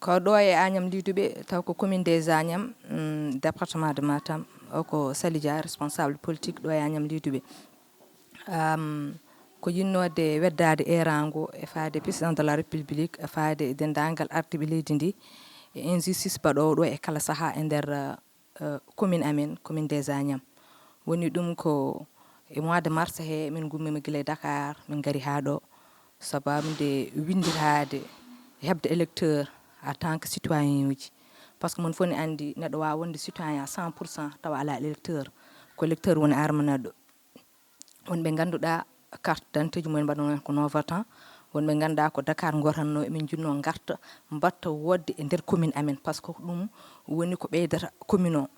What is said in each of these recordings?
ko ɗo e Agnam Liduɓe taw ko commune des Agnam département de Matam o ko Sali Dia responsable politique ɗo e Agnam Liduɓe ko yinnode weddade erango e faade président de la république e faade dendagal ardiɓe leydi ndi e injustice baɗowo ɗo e kala saaha e nder commune amen commune des Agnam woni ɗum ko e mois de mars he min gummima guila e Dakar min gari ha ɗo sababude windirade hebde électeur en tant que citoyen uji par ce que mon foni andi neɗɗo wawa wonde citoyen à 100% tawa ala électeur ko électeur woni arma neɗɗo wonɓe ganduɗa carte d'identité ji mumen mbaɗano ko non votant wonɓe ganduɗa ko Dakar gotanno emin jinno garta mbatta wodde e nder commune amen par ce que ɗum woni ko ɓeydata commune o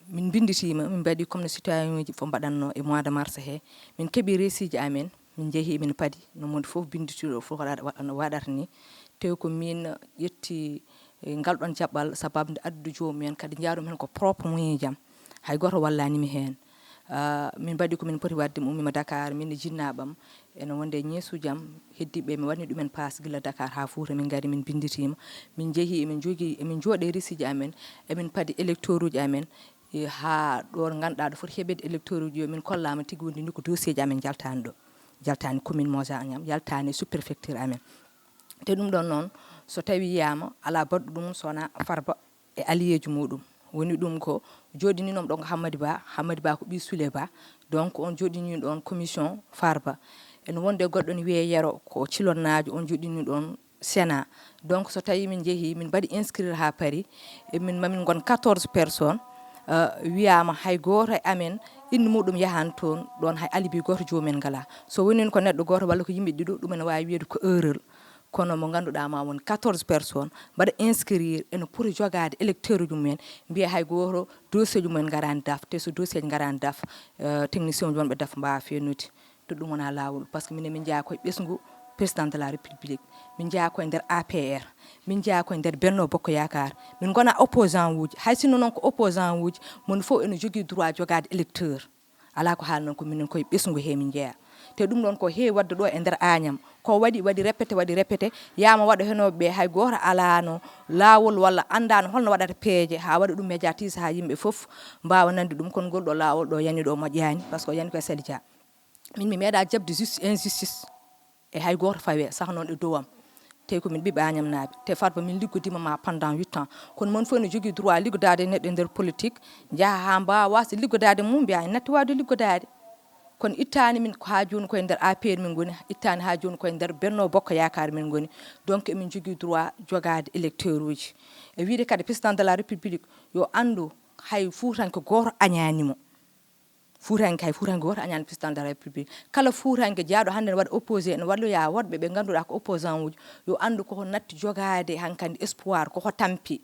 min binditima min mbaɗi comme no citoyen uji fof mbaɗanno e mois de mars he min keeɓi réciji amen min jeehi min paadi no monde fof binditiɗo fof no waɗata ni tewi ko min ƴetti ngal ɗon jaɓɓal sababude addude jomumen kadi jaarum hen ko propre moyen jaam hay goto wallanimi hen min mbaɗi komin poti wadde mi ummima Dakar min e jinnaɓam ene wonde ñeesujam heddiɓe mi waɗani ɗumen passe guila Dakar ha Fouta min gari min binditima min jeehi emin jooɗe réciji amen emin paadi électeur uji amen ha ɗo ganduɗa ɗo foti heɓede électeur uji yo min kollama tigui woni ni ko dossier ji amen jaltani ɗo jaltani commune Mosa Agnam jaltani sous préfecture amen te ɗum ɗon noon so tawi yiyama ala baɗɗo ɗum sowona Farba e alliéji muɗum woni ɗum ko joɗininom ɗon ko Hammady Ba ko ɓi Souley Ba donc on joɗini ɗon commission Farba ene wonde goɗɗo ne wiye Yero ko cilonnajo on joɗini ɗon Sénat donc so tawi min jeehi min mbaɗi inscrire ha paari mamin gon 14 personnes wiyama hay goto e amen inde muɗum yahani toon ɗon hay alibi goto jomumen ngala so woni ko neɗɗo goto walla ko yimɓe ɗiɗo ɗum ene wawi wiyede ko erreur kono mo ganduɗa ma won 14 personnes mbaɗa inscrire ene poti jogade électeur uji mumen mbiya hay goto dossier ji mumen garani daf te so dossier ji garani daf technicien uji wonɓe daf mbawa fennude to ɗum wona lawol par ce que minen min jeeya koye ɓesgu président de la république min jeeya koye nder APR min jeeya koye nder Benno Bokk Yakar min gona opposant uji hay sinno noon ko opposant uji mon fof ene jogui droit jogade électeur ala ko haalnon ko minen koye ɓesgu he min jeeya te ɗum ɗon ko heewi wadde ɗo e nder Agnam ko waɗi répété yama waɗa henoɓeɓe hay goto alano lawol walla andano holno waɗata peeje ha waɗa ɗum médiatise ha yimɓe foof mbawa nande ɗum kono ngol ɗo lawol ɗo yani ɗo moƴƴani par ce que o yani koye Sali Dia min mi meeɗa jabde injustice e hay goto fawe sah noon e dowam te komin ɓiɓe Agnam naaɓe te Farba min liggodima ma pendant 8 ans kono mon fof ne jogui droit liggodade neɗɗo e nder politique jaaha ha mbawa wasde liggodade mum mbiya en natti wawde liggodade kono ittani min ha joni koye nder APR min goni ittani ha joni koye nder Benno Bokk Yakar min goni donc emin jogui droit jogade électeur uji e wiide kadi président de la république yo andu hay Foutanke goto añanimo Foutanke goto añani président de la république kala Foutanke jaaɗo hande ne waɗa opposé ene walloya woɗɓe ɓe ganduɗa ko opposant uji yo andu koko natti jogade hankkandi espoir koko tampi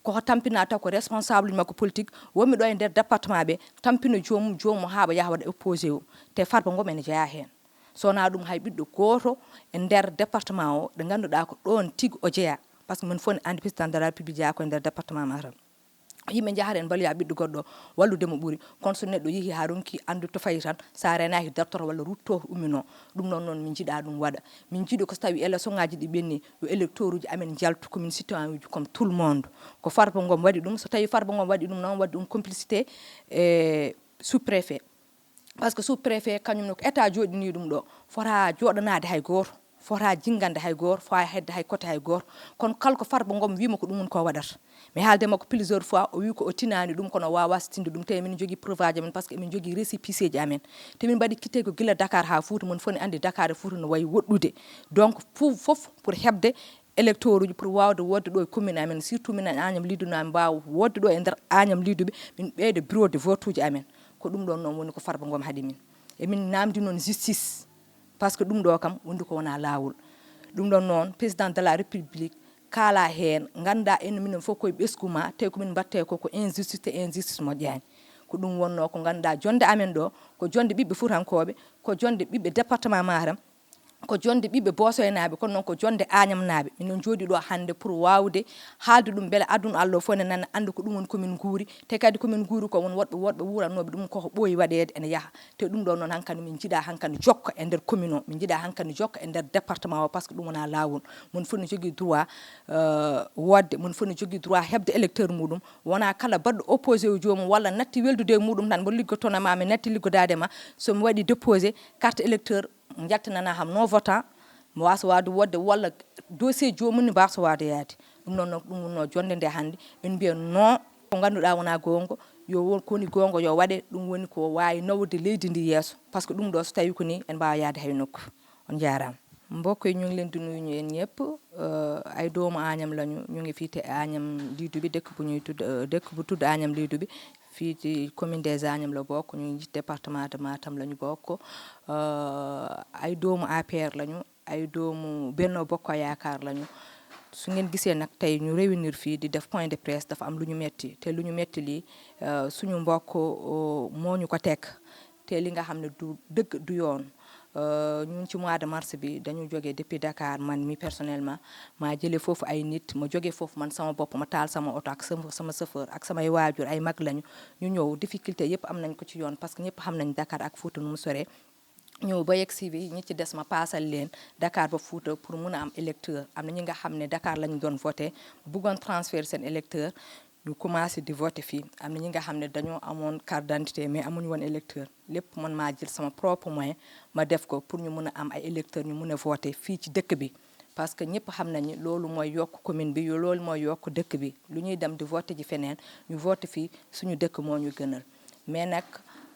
koko tampina taw ko responsable makko politique wonmi ɗo e nder département ɓe tampino jomum haɓa yaha waɗa opposé o te Farba Ngom ene jeeya hen sowona ɗum hay ɓiɗɗo goto e nder département o ɗo ganduɗa ko ɗon tigui o jeeya par ce que min fof ne andi président de la république jeeya ko e nder département Matam yimɓe jahata en mballoya ɓiɗɗo goɗɗo walludemo ɓuuri kono so neɗɗo yeehi ha ronki andude to fayi tan sa renaki dartoto walla rutto ummino ɗum noon noon min jiiɗa ɗum waɗa min jiiɗi ko so tawi élection ngaji ɗi ɓenni yo électeur uji amen jaltu komin citoyen uji comme tout le monde ko Farba Ngom waɗi ɗum so tawi Farba Ngom waɗi ɗum noon waɗi ɗum complicité e sous préfet par ce que sous préfet kañumne ko état joɗini ɗum ɗo fota joɗanade hay goto fota jingande hay goto fota hedde hay côté hay goto kono kala ko Farba Ngom wima ko ɗum woni ko waɗata mi haalde makko plusieurs fois o wi ko o tinani ɗum kono wawa sitinde ɗum te min jogui preuve aji amen par ce que emin jogui récépissé ji amen te min mbaɗi quitte ko guila Dakar ha Fouta mon foni andi Dakar e Fouta no wayi woɗɗude donc foof pour hebde électeur uji pour wawde wodde ɗo e commune amen surtout minen Agnam Liduɓe amen mbawa wodde ɗo e nder Agnam Liduɓe min ɓeyde bureau de vote uji amen ko ɗum ɗon noon woni ko Farba Ngom haaɗi min emin namdi noon justice par ce que ɗum ɗo kam wondi ko wona lawol ɗum ɗon noon président de la république kala hen ganda en minen fof koye ɓesgu ma te komin mbatte ko injustice moƴƴani ko ɗum wonno ko ganduɗa jonde amen ɗo ko jonde ɓiɓɓe Foutankoɓe ko jonde ɓiɓɓe département Matam ko jonde ɓiɓɓe bosoynaɓe kono noon ko jonde añamnaɓe minon jooɗi ɗo hande pour wawde haalde ɗum beele aduna Allah fof ne nana anda ko ɗum woni komin guuri te kadi komin guuri ko won woɗɓe wurannoɓe ɗum koko ɓooyi waɗede ene yaaha te ɗum ɗo noon hankkadi min jiiɗa hankkadi jokka e nder commune o min jiiɗa hankkadi jokka e nder département o par ce que ɗum wona lawol mon fof ne jogui droit wodde mon fof ne jogui droit hebde électeur muɗum wona kala baɗɗo opposé o jomum walla natti weldude e muɗum tan mbo liggotonoma mi natti liggodade ma somi waɗi déposé carte électeur jaltinana ham non votant mo wasa wade wodde walla dossier jomum ne mbasa wade yaade ɗum noon ɗum wonno jonde nde hannde en mbiya non ko ganduɗa wona gonga yo won koni gonga yo waɗe ɗum woni ko wawi nawde leydi ndi yeeso par ce que ɗum ɗo so tawi ko ni en mbawa yaade hay nokku on jarama mbokk yi ñu ngi leen di nuyu ñu yéen ñëpp ay doomu Agnam lañu ñu ngi fii te Agnam Liidu bi dëkk bu tudd Agnam Liidu bi fii ci commune des Agnam la bokk ñu ngi ci département de Matam la ñu bokk ay doomu APR lañu ay doomu Benno Bokk Yaakaar lañu su ngeen gisee nag tey ñu réunir fii di def point de presse dafa am lu ñu metti te lu ñu metti lii suñu mbokk moo ñu ko teg te li nga xam ne du dëgg du yoon ñun ci mois de mars bi dañu jógee depuis Dakar man mi personnellement maa jëlee foofu ay nit ma jógee foofu man sama bopp ma taal sama oto ak sama chauffeur ak samay waajur ay mag lañu ñu ñëw difficulté yëpp am nañ ko ci yoon parce que ñëpp xam nañ Dakar ak Fouta nu mu soree ñëw ba yegg si bi ñi ci des ma paasal leen Dakar ba Fouta pour mun a am électeur am na ñi nga xam ne Dakar lañu doon voté bëggoon transfert seen électeur ñu commencé di voté fii am na ñi nga xam ne dañoo amoon carte d'identité mais amuñu woon électeur lépp man maa jël sama propre moyen ma def ko pour ñu mun a am ay électeurs ñu mun a voté fii ci dëkk bi parce que ñëpp xam nañu loolu mooy yokk commune bi loolu mooy yokk dëkk bi lu ñuy dem di voté ji feneen ñu voté fii suñu dëkk moo ñu gënal mais nag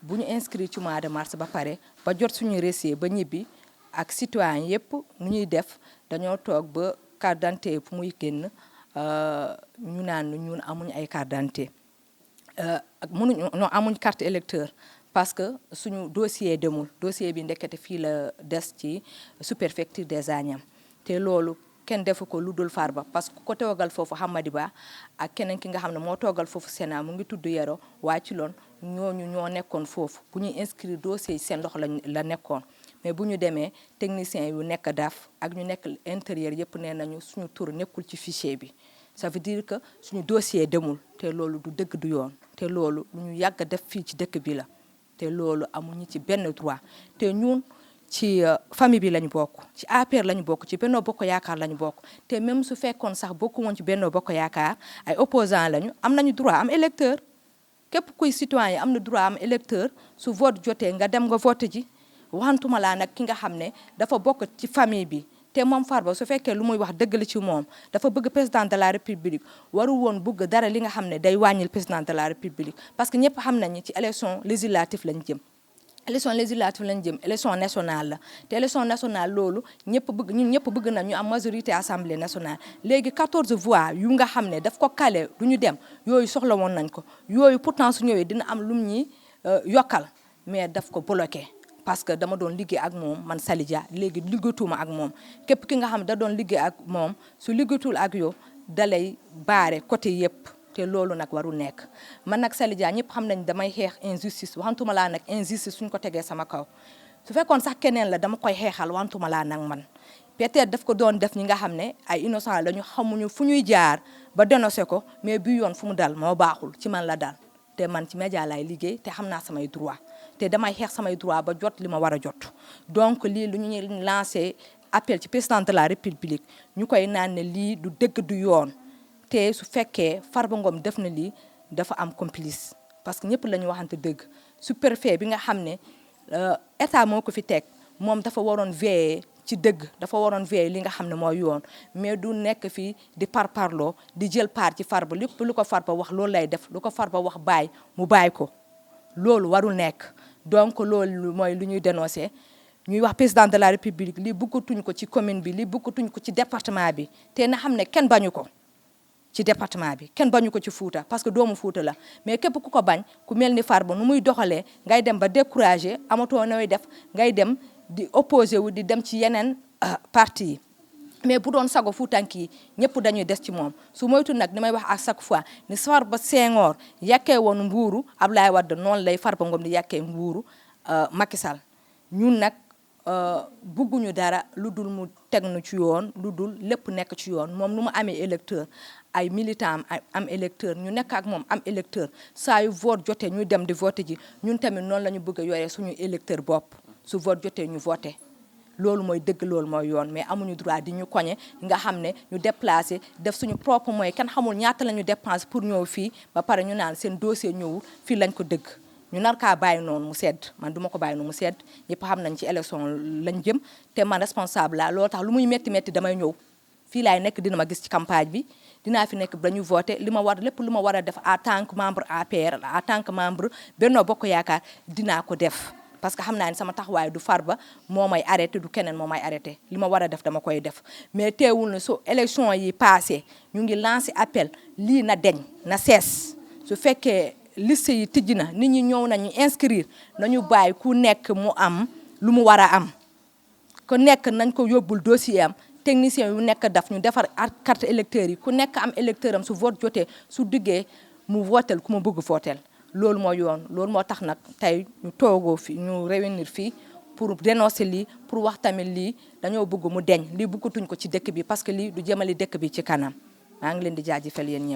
bu ñu inscrit ci mois de mars ba pare ba jot suñu récépissé ba ñibbi ak citoyen yëpp nu ñuy def dañoo toog ba carte d'identité fu muy génn ñu naan ñun amuñ ay carte d'identité amuñ carte électeur parce que suñu dossier demul dossier bi ndekete fii la des ci sous-préfecture des Agnam te loolu kenn defu ko lu dul Farba parce que ko toogal foofu Hamadi Ba ak keneen ki nga xam ne moo toogal foofu Sénat mu ngi tudd Yero waa ci loon ñooñu ñoo nekkoon foofu bu ñuy inscrire dossier yi seen loxo la nekkoon mais bu ñu demee technicien yu nekk DAF ak ñu nekk intérieur yëpp nee nañu suñu tur nekkul ci fichier bi ça veut dire que suñu dossier demul te loolu du dëgg du yoon te loolu lu ñu yàgg def fii ci dëkk bi la te loolu amuñu ci benn droit te ñun ci famille bi lañu bokk ci APR lañu bokk ci Benno Bokk Yaakaar lañu bokk te même su fekkoon sax bokku woon ci Benno Bokk Yaakaar ay opposants lañu am nañu droit am électeur képp kuy citoyen am na droit am électeur su vote jotee nga dem nga vote ji waxantuma laa nag ki nga xam ne dafa bokk ci famille bi te moom Farba su fekkee lu muy wax dëgg la ci moom dafa bëgg président de la république warul woon bëgg dara li nga xam ne day wàññil président de la république parce que ñëpp xam nañu ci élection législative lañ jëm élection nationale la te élection nationale loolu ñun ñëpp bëgg na ñu am majorité assemblée nationale léegi 14 voix yu nga xam ne daf ko kale du ñu dem yooyu soxla woon nañ ko yooyu pourtant su ñëwee dina am lum ñi yokkal mais daf ko bloqué parce que dama doon liggéey ak moom man Sali Dia léegi liggéeyatuma ak moom képp ki nga xam ne da doon liggéey ak moom su liggéeyatul ak yow dalay baare côté yëpp te loolu nag warul nekk man nag Sali Dia ñëpp xam nañ damay xeex injustice waxantuma laa nag injustice suñ ko tegee sama kaw su fekkoon sax keneen la dama koy xeexal waxantuma laa nag man peut-être daf ko doon def ñi nga xam ne ay innocent lañu xamuñu fu ñuy jaar ba dénoncé ko mais bi yoon fu mu dal moo baaxul ci man la dal te man ci média laay liggéey te xam naa samay droit te damay xeex samay droit ba jot li ma war a jot donc lii lu ñuy lancé appel ci président de la république ñu koy naan ne lii du dëgg du yoon te su fekkee Farba Ngom def na lii dafa am complice parce que ñëpp la ñu waxante dëgg sous-préfet bi nga xam ne état moo ko fi teg moom dafa waroon veiller ci dëgg dafa waroon veiller li nga xam ne mooy yoon mais du nekk fii di parparloo di jël part ci Farba lépp lu ko Farba wax loolu lay def lu ko Farba wax bàyyi mu bàyyi ko loolu warul nekk donc loolu mooy lu ñuy dénoncé ñuy wax président de la république lii bëggatuñ ko ci commune bi lii bëggatuñ ko ci département bi te na xam ne kenn bañu ko ci département bi kenn bañu ko ci Fouta parce que doomu Fouta la mais képp ku ko bañ ku mel ni Farba nu muy doxalee ngay dem ba découragé amatoo nooy def ngay dem di opposé wu di dem ci yeneen parti yi mais bu doon sago Foutank yi ñëpp dañuy des ci moom su moytu nag ni may wax à chaque fois ni Farba Senghor yàkkee woon nguuru Abdoulaye Wade noonu lay Farba Ngom di yàkkee nguuru Macky Sall ñun nag bugguñu dara lu dul mu teg nu ci yoon lu dul lépp nekk ci yoon moom nu mu amee électeur ay militant am électeur ñu nekk ak moom am électeur saa yu vote jotee ñu dem di vote ji ñun tamit noonu la ñu bëgg a yoree suñu électeur bopp su vote jotee ñu vote loolu mooy dëgg loolu mooy yoon mais amuñu droit di ñu koñe nga xam ne ñu déplacé def suñu propre moyen kenn xamul ñaata la ñu dépense pour ñëw fii ba pare ñu naan seen dossier ñëwul fii lañ ko dëgg ñu nar kaa bàyyi noonu mu sedd man duma ko bàyyi noonu mu sedd ñëpp xam nañ ci élection lañ jëm te man responsable la loolu tax lu muy métti métti damay ñëw fii laay nekk dina ma gis ci campagne bi dinaa fi nekk dañuy voté li ma war lépp lu ma war a def en tant que membre APR en tant que membre Benno Bokk Yaakaar dinaa ko def parce que xam naa ne sama taxawaay du Farba moo may arrêté du keneen moo may arrêté li ma war a def dama koy def mais teewul na su élection yi passé ñu ngi lancé appel lii na deñ na sees su fekkee liste yi tijji na nit ñi ñëw nañu inscrire nañu bàyyi ku nekk mu am lu mu war a am ku nekk nañ ko yóbbul dossier am technicien yu nekk daf ñu defar carte électeur yi ku nekk am électeur am su vote jotee su diggee mu votel ku mu bëgg votel loolu moo yoon loolu moo tax nag tey ñu toogoo fi ñu réunir fii pour dénoncer lii pour wax tamit lii dañoo bëgg mu deñ lii bëggatuñ ko ci dëkk bi parce que lii du jëmale dëkk bi ci kanam maa ngi leen di jaajëfal yéen ñëpp